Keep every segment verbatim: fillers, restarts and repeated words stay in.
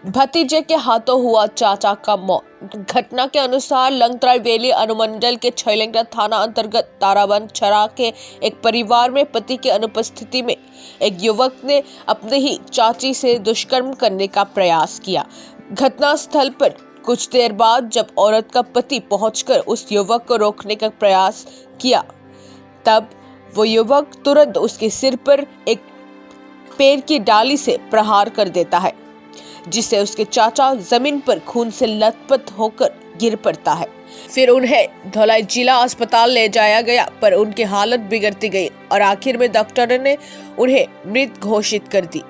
भतीजे के हाथों हुआ चाचा का मौत। घटना के अनुसार लंगत्राई वैली अनुमंडल के छैलेंगटा थाना अंतर्गत ताराबंद छरा के एक परिवार में पति की अनुपस्थिति में एक युवक ने अपने ही चाची से दुष्कर्म करने का प्रयास किया। घटनास्थल पर कुछ देर बाद जब औरत का पति पहुंचकर उस युवक को रोकने का प्रयास किया, तब वो युवक तुरंत उसके सिर पर एक पेड़ की डाली से प्रहार कर देता है, जिससे उसके चाचा जमीन पर खून से लथपथ होकर गिर पड़ता है। फिर उन्हें धलाई जिला अस्पताल ले जाया गया, पर उनकी हालत बिगड़ती गई और आखिर में डॉक्टरों ने उन्हें मृत घोषित कर दी।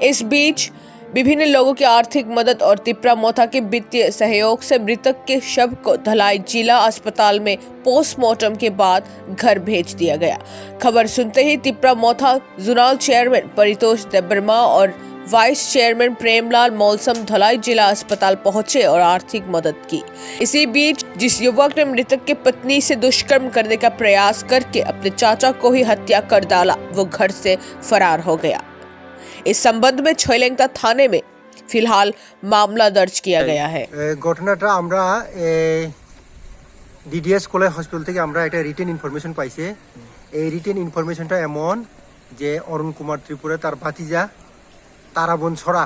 इस बीच विभिन्न लोगों की आर्थिक मदद और तिप्रा मोथा के वित्तीय सहयोग से मृतक के शव को धलाई जिला अस्पताल में पोस्टमार्टम के बाद घर भेज दिया गया। खबर सुनते ही तिप्रा मोथा जोनल चेयरमैन परितोष देबबर्मा और वाइस चेयरमैन प्रेमलाल मौलसम धलाई जिला अस्पताल पहुंचे और आर्थिक मदद की। इसी बीच जिस युवक ने मृतक की पत्नी से दुष्कर्म करने का प्रयास करके अपने चाचा को ही हत्या कर डाला, वो घर से फरार हो गया। इस संबंध में छैलेंगटा थाने में फिलहाल मामला दर्ज किया गया है। এ, ঘটনাটা আমরা, এ, ডিডিএস কলেজ হসপিটাল থেকে আমরা একটা রিটেন ইনফরমেশন পাইছে। এই রিটেন ইনফরমেশনটা এমন যে অরুণ কুমার ত্রিপুরা তার ভাতিজা তারাবন ছড়া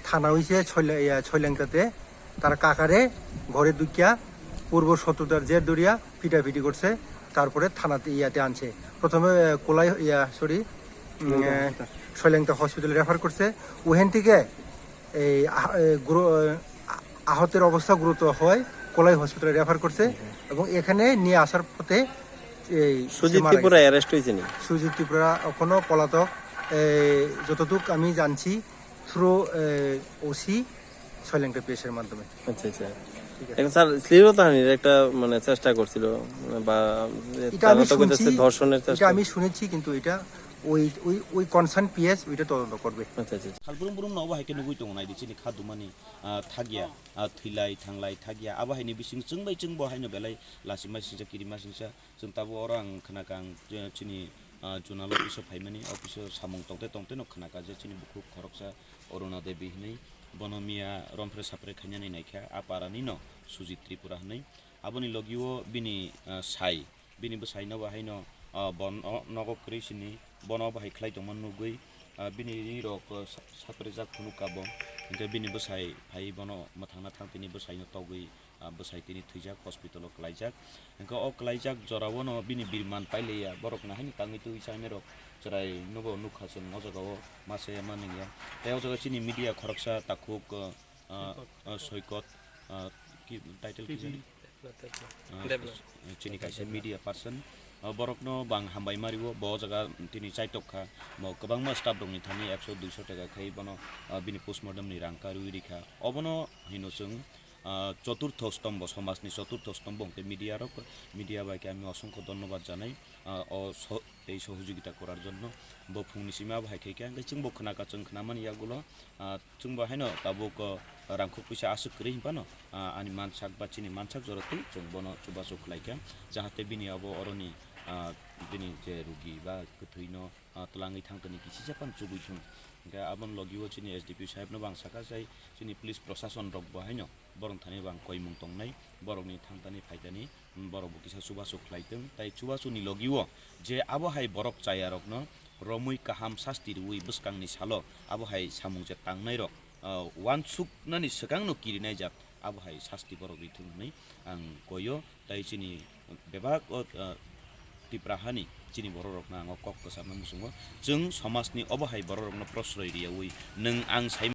থানা হইছে ছয়লা-, ইয়া, ছয়লাংটাতে। তার কাকারে ঘরে দুকিয়া পূর্ব শত্রুতার জের ধরিয়া পিটাপিটি করছে, তারপরে থানাতে ইয়াতে আনছে। প্রথমে, এ, কোলাই, ইয়া, সরি, উম, এ, ছয়লাংটা হসপিটালে রেফার করছে। ওখান থেকে এই আহ-, এ, গুরু-, এ, আ-, আহতের অবস্থা গুরুতর হয়, কোলাই হসপিটালে রেফার করছে এবং এখানে নিয়ে আসার পথে এই সে সুজিত মারা ত্রিপুরা গেছে। অ্যারেস্ট হয়েছে নি? সুজিত ত্রিপুরা এখনো পলাতক, এ, যতটুক আমি জানছি, থ্রু, এ, ওসি ছয়লাংটা পিএসের মাধ্যমে। আচ্ছা, আচ্ছা। ঠিক আছে। এখন স্যার শ্লীলতাহানির একটা মানে চেষ্টা করছিল, মানে, বা এটা তারা আমি তো কইতেছে শুনছি, ধর্ষণের এটা চেষ্টা। আমি শুনেছি, কিন্তু এটা ওই, ওই, ওই কনসার্ন পিএস ওইটা তদন্ত করবে। আচ্ছা, আচ্ছা, আচ্ছা। Khalbrum brum no obo hai khe nugui tongo, nai di chini kha dumani, ah, thagya, ah, thwilai thanglai thagya, abo hai ni bising chwng bai chwng bo hai no belai lachima singcha kirima singcha. Chwng tabuk oro ang khna kha ang, eh, chini, ah, zonal office o phaimani, office o samung tongte tongte no khna kha je chini bukhuk khoroksa Aruna Devi hinwi, bono miya romphre sapre khainani naikha, a parani no Sujit Tripura hinwi. Aboni logio bini, ah, sai, bini bwsaino bo haino, ah, bo no-, nogo kwrwi sini, bono bo hai khlai tongma nugwi, ah, bini ri rok, ah, sa-, saprijak phunukha bo, hinkhe bini bwsai phai bono mwthangna thang tini bwsaino togwi, ah, bwsai tini thwijak, hospital o kwlaijak. Hinkhe o kwlaijak jorao no bini birman pailaiya, borok no haino tangwi twi chainai rok chwrai nobo nukha chwng o jaga o masa ya manliya. Tei o jaga chini media khoroksa takhuk, ah, ah, Soikot, ah, ki title ki jani? Ah, chini kaisa media person. Ah, borok no bang hambai mario, bo o jaga tini chaitok kha, bo kwbangma staff rok ni thani ekso duiso taka khai bono, ah, bini postmortem ni rang karwi rikha. Obono hino chwng, ah, choturtho stombo, somajni choturtho stombo hwnkhe media rok, media bai khe ami osongkho dhonnobad janai, ah, o so-, tei sohojogita korar jonno. Bo phungni simi abo hai khaikha, hwnkhe chwngbo khwnakha, chwng khnamani yagulo, ah, chwngbo haino tabuk, ah, rangkhok puisa aswk kwrwi hinphano, ah, ani mansak ba chini mansak jorotwi chwng bono chubachu khlaikha, jahate bini abo oroni, ah, bini je rugi ba kwthwino, ah, twlangwi thangtoni kisisa phano chubui thung. Hwnkhe aboni logio chini S D P saheb no bo ang sakha, sai chini police prosason rok bo haino borok thani bo ang koimung tongnai, borokni thangtani phaitani, borok bo kisa chubachu khlai thung. Tai chubachuni logio je abo hai borok chaya rokno romwi kaham sasti rwui bwskangni salo abo hai samung je tangnai rok, ah, uansuknani swkangno kirinai jak, abo hai sasti borok rithung hwnwi ang koio. Tai chini bebak o, ah, Tipra hani chini borok rokno ang o kok kwcharna muchungo. Chwng somajni obo hai borok rokno prosroi riyaui nwng ang sai